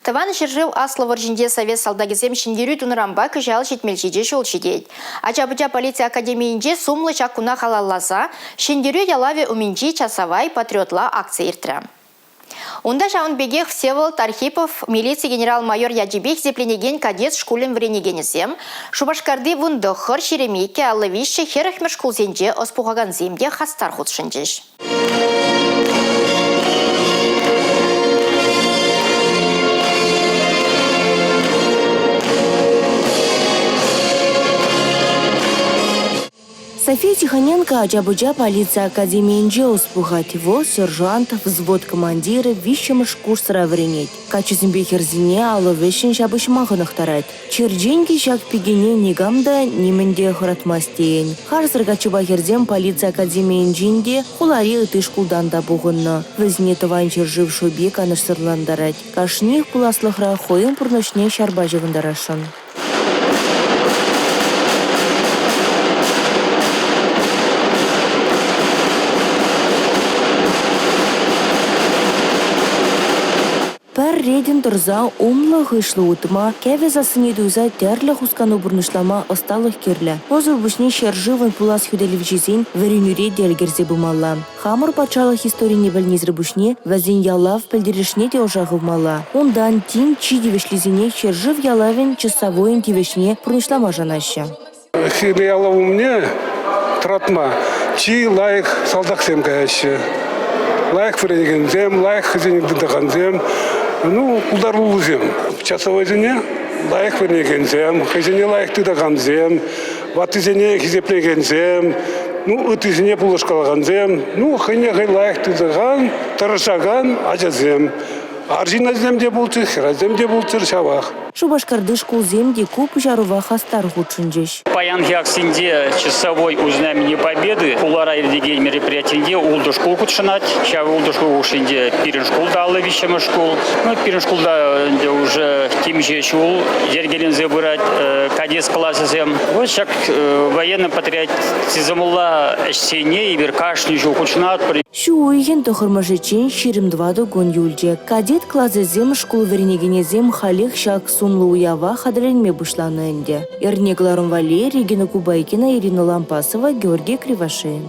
Тӑван ҫӗршыв Аслӑ вӑрҫинче совет салтакӗсем ҫӗнтерӳ тунӑранпа кӑҫал 77 ҫул ҫитет. Ача-пӑча полици академийӗнче сумлӑ ҫак куна халалласа Ҫӗнтерӳ ялавӗ умӗнчи часавай патриотла акци иртрӗ. Унта ҫавӑн пекех Всеволод Архипов милици генерал-майор ячӗпе хисепленекен кадет шкулӗн вӗренекенӗсем, Шупашкарти 19, 22, 53, 40-мӗш шкулсенче ӑс пухакансем те хастар хутшӑнчӗҫ. София Тихоненко ача-пӑча полици академийӗнче ӑс пухать. Вӑл сержант, взвод командирӗ, виҫҫӗмӗш курсра вӗренет. Каччӑсемпе хӗрсене алӑ вӗҫҫӗн ҫапӑҫма хӑнӑхтарать. Черченкӗ ҫак пикене никам та нимӗн те хӑратмасть тейӗн. Харсӑр каччӑпа хӗрсем полици академийӗнчен те, хулари ытти шкултан та пухӑннӑ. Вӗсене Тӑван ҫӗршыв шӑпи канӑҫсӑрлантарать. Кашниех пуласлӑхра хӑйӗн пурнӑҫне ҫарпа ҫыхӑнтарасшӑн. Пӗр ретӗн тӑрса умлӑ-хыҫлӑ утма, кӗвӗ сассине туйса тӗрлӗ хускану пурнӑҫлама ӑсталӑх кирлӗ. Унсӑр пуҫне ҫӗршывӑн пулас хӳтӗлевҫисен вӗренӳре те ӗлкӗрсе пымалла. Хамӑр патшалӑх историне пӗлнисӗр пуҫне вӗсен ялав пӗлтерӗшне те ӑша хывмалла. Унтан тин чи тивӗҫлисене ҫӗршыв ялавӗн часовойӗн тивӗҫне пурнӑҫлама шанаҫҫӗ. Хӗрлӗ ялав умне тӑратма чи лайӑх салтаксем каяҫҫӗ. Лайӑх вӗренекенсем, лайӑх хӑйсене тытакансем, ну, пултаруллисем. Часовойсене лайӑх вӗренекенсем, хӑйсене лайӑх тытакансем, ваттисене хисеплекенсем, ну, ыттисене пулӑшкалакансем, ну, хӑйне хӑй лайӑх тытакан, тӑрӑшакан ачасем. Арҫын ачасем те пулччӑр, хӗрачасем те пулччӑр ҫавах. Шупашкарти шкулсем те ку пуҫарӑва хастар хутшӑнчӗҫ. Паянхи акцинче часовой у Знамени Победы хулара иртекен мероприятинче ултӑ шкул хутшӑнать. Ҫав ултӑ шкул хушшинче пирӗн шкул та 53-мӗш шкул. Ну, пирӗн шкулта ӗнтӗ уже темиҫе ҫул йӗркеленсе пырать кадет класӗсем. Вот ҫак военно-патриотизмла ӗҫсене эпир кашни ҫул хутшӑнатпӑр. Ҫу уйӑхӗн тӑхӑрмӗшӗччен 24 кун юлчӗ. Кадет класӗсем шкул вӗренекенӗсем халех ҫак сумлӑ уява хатӗрленме пуҫланӑ ӗнтӗ. Эрне кӑларӑм валли Регина Кубайкина, Ирина Лампасова, Георгий Кривошеин.